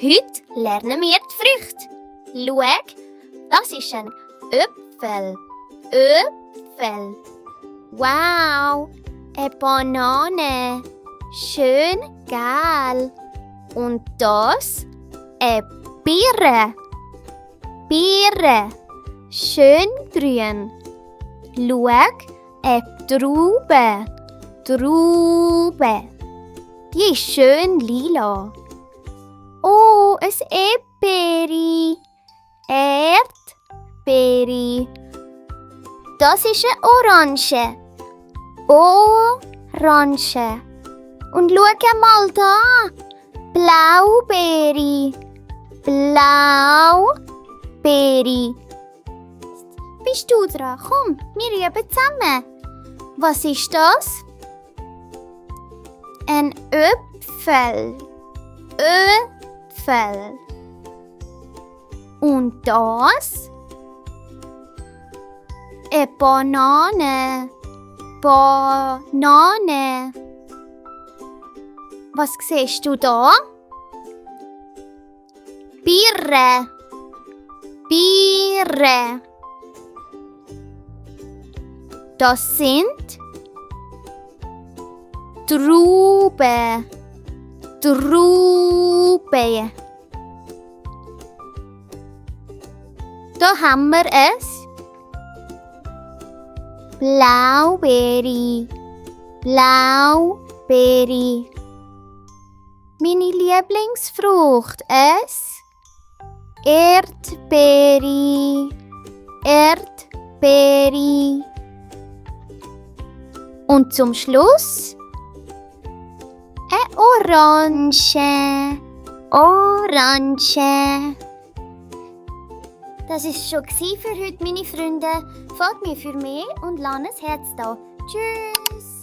Heute lernen wir die Früchte. Schau, das ist ein Äpfel. Äpfel. Wow, eine Banane. Schön gelb. Und das eine Birne. Birne. Schön grün. Schau, eine Traube. Traube. Die ist schön lila. Oh, ein Erdbeere. Erdbeere. Das ist eine Orange. Orange. Und schau mal da. Blaubeere. Blaubeere. Bist du dran? Komm, wir üben zusammen. Was ist das? Ein Äpfel. Äpfel. Und das? Eine Banane. Banane. Was siehst du da? Birne. Birne. Das sind Traube. Traube. Da haben wir es. Blaubeere. Blaubeere. Meine Lieblingsfrucht es Erdbeere. Erdbeere. Und zum Schluss eine Orange. Orange. Das ist schon für heute, meine Freunde. Folgt mir für mehr und lasst ein Herz da. Tschüss.